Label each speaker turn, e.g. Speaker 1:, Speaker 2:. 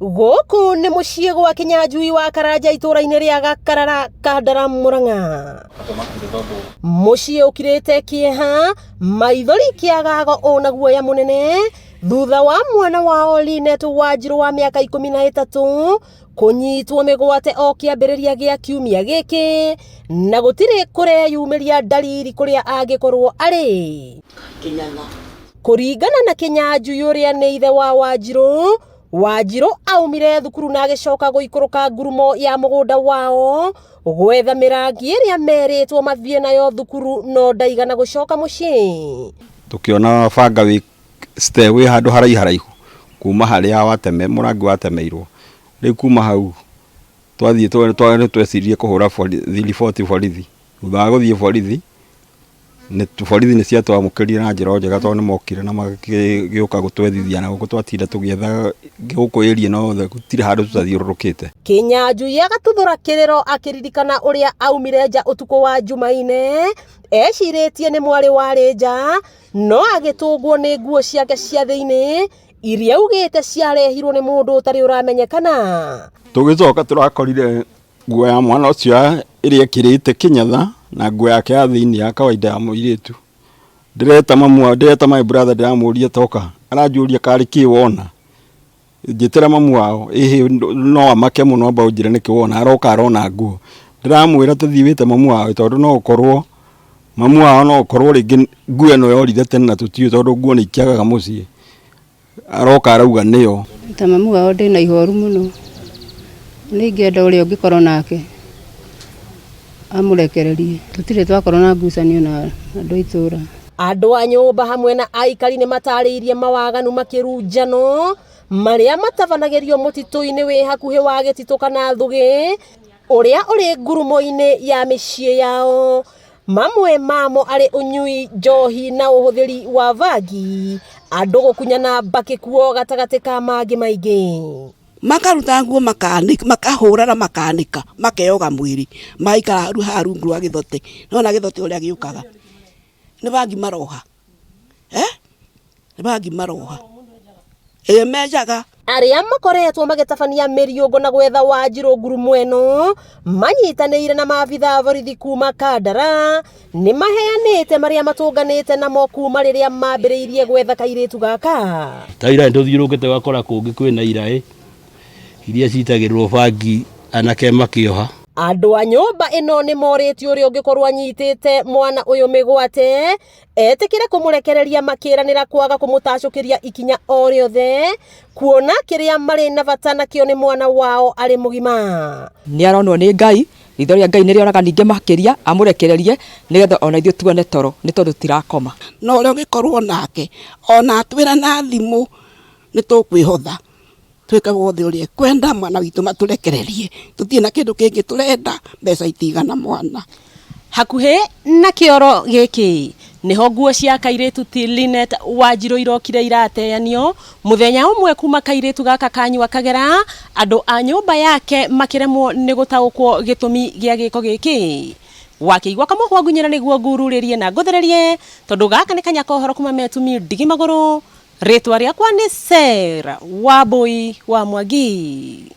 Speaker 1: Gũkũ nĩ mũciĩ gwa Kĩnyanjui wa Karanja itũũra-inĩ rĩa Gakarara Kandara Mũrang'a. Mũciĩ ũkirĩte kĩeha, maithori kĩagago ona guoya mũnene thutha wa mwana wao Linet Wanjirũ wa mĩaka 13 kũnyitwo mĩgwate o kĩambĩrĩria gĩa kiumia gĩkĩ na gũtirĩ kũreyumĩria ndariri kũrĩa angĩkorwo arĩ. Kũringana na Kĩnyanjui ũrĩa nĩ ithe wa Wanjirũ, Wanjirũ aumire thukuru na agĩcoka gũikũrũka ngurumo ya mũgũnda wao gwetha mĩrangi ĩrĩa merĩtwo mathiĩ nayo thukuru no ndaigana gũcoka mũciĩ.
Speaker 2: Tũkĩona banga wĩ ste wĩ handũ haraiharaihu kuma harĩa wateme mũrangi watemeirwo. Rĩu kuma hau twathiĩ nĩ tweciririe kũhũra riboti borithi. Thutha wa gũthiĩ borithi, borithi nĩ ciatwamũkĩrire na njĩra o njega tondũ nĩ mokire na magĩũka gũtwethithia na gũkũ twatinda tũgĩetha gũkũ area ĩno yothe gũtirĩ handũ tũtathiũrũrũkĩte.
Speaker 1: Kĩnyanjui agatuthũra kĩrĩro akĩririkana ũrĩa aumire nja ũtukũ wa Jumaine ecirĩtie nĩ mwarĩ warĩ nja no agĩtũngwo nĩ nguo ciake cia thĩinĩ iria augĩte ciarehirwo nĩ mũndũ ũtarĩ ũramenyekana.
Speaker 2: Tũgĩcoka tũrakorire nguo ya mwana ũcio ĩrĩa ĩkĩrĩte kĩnyatha na nguo yake ya thĩinĩ ya kawaida ya mũirĩtu. Ndĩreta mamu wao, ndĩreta my brother ndĩramũria toka, aranjũria karĩ kĩ wona. Njĩtĩra mamu wao, ĩhĩ no amake mũno amba ũnjĩre nĩkĩ wona, aroka arona nguo. Ndĩramwĩra tũthiĩ wĩte mamu wao tondũ no ũkorwo mamu wao no ũkorwo rĩngĩ nguo ĩno yorire tene na tũtiũĩ tondũ nguo nĩ ikĩagaga mũciĩ. Aroka arauga nĩyo.
Speaker 3: Ta mamu wao ndĩna ihoru mũno. Nĩ ingĩenda ũrĩa ũngĩkorwo nake amũrekererie. Tũtirĩ twakorwo na ngucanio na andũ a itũra.
Speaker 1: Andũ a nyũmba hamwe na aikari nĩ matarĩirie mawaganu makĩrunjano marĩa matabanagĩrio mũtitũ-inĩ wĩ hakuhĩ wa gĩtitũ kana thũgĩ ũrĩa ũrĩ ngurumo-inĩ ya mĩciĩ yao. Mamwe mamo arĩ ũnyui njohi na ũhũthĩri wa bangi, andũ gũkunyana mbakĩ kuo gatagatĩ ka mangĩ maingĩ.
Speaker 4: Makaruta nguo makanĩka, makahũra na makanĩka, makeyoga mwĩrĩ, magaikara haha rungu rwa gĩthote. Nĩwona gĩthote ũrĩa gĩũkaga? Nĩ bangi maroha, eh, nĩ bangi maroha. Ĩĩ menjaga.
Speaker 1: Arĩa makoretwo magĩtabania mĩriũngũ na gwetha Wanjirũ ngurumo ĩno manyitanĩire na maabitha a borithi kuma Kandara nĩ maheanĩte marĩa matũnganĩte namo kuma rĩrĩa mambĩrĩirie gwetha kairĩtu gaka.
Speaker 5: Ta ira nĩtũthiũrũrũkĩte ũgakora kũngĩ kwĩna iraĩ iria citagĩrĩrwo bangi anake makĩoha.
Speaker 1: Andũ a nyũmba ĩno nĩ morĩtio ũrĩa ũngĩkorwo anyitĩte mwana ũyũ mĩgwate etĩkĩre kũmũrekereria makĩranĩra kwaga kũmũtacũkĩria ikinya o rĩothe kuona kĩrĩa marĩ na bata nakĩo nĩ mwana wao arĩ mũgima.
Speaker 6: Nĩ aronwo nĩ Ngai, ritho rĩa Ngai nĩ rĩonaga ningĩ makĩria, amũrekererie nĩgetha ona ithuĩ tuone toro nĩ tondũ tũtirakoma.
Speaker 4: Na ũrĩa ũngĩkorwo nake, ona atwĩra na thimũ, nĩ tũkwĩhotha. Twĩke wothe ũrĩa ekwenda mwana witũ matũrekererie, tũtirĩ na kĩndũ kĩngĩ tũrenda, mbeca itigana mwana.
Speaker 1: Hakuhĩ na kĩoro gĩkĩ nĩho nguo cia kairĩtu ti Linet Wanjirũ irokire irateanio mũthenya ũmwe kuma kairĩtu gaka kanyua kagera, andũ a nyũmba yake makĩremwo nĩ gũtaũkwo gĩtũmi gĩa gĩko gĩkĩ. Wakĩigua kamũhwa ngunyĩra nĩguo ngururĩrie na ngũthererie tondũ gaka nĩ kanya ka ũhoro kuma Metumi ndigi magũrũ. Rĩtwa rĩakwa nĩ Sarah Wambui wa Mwangi.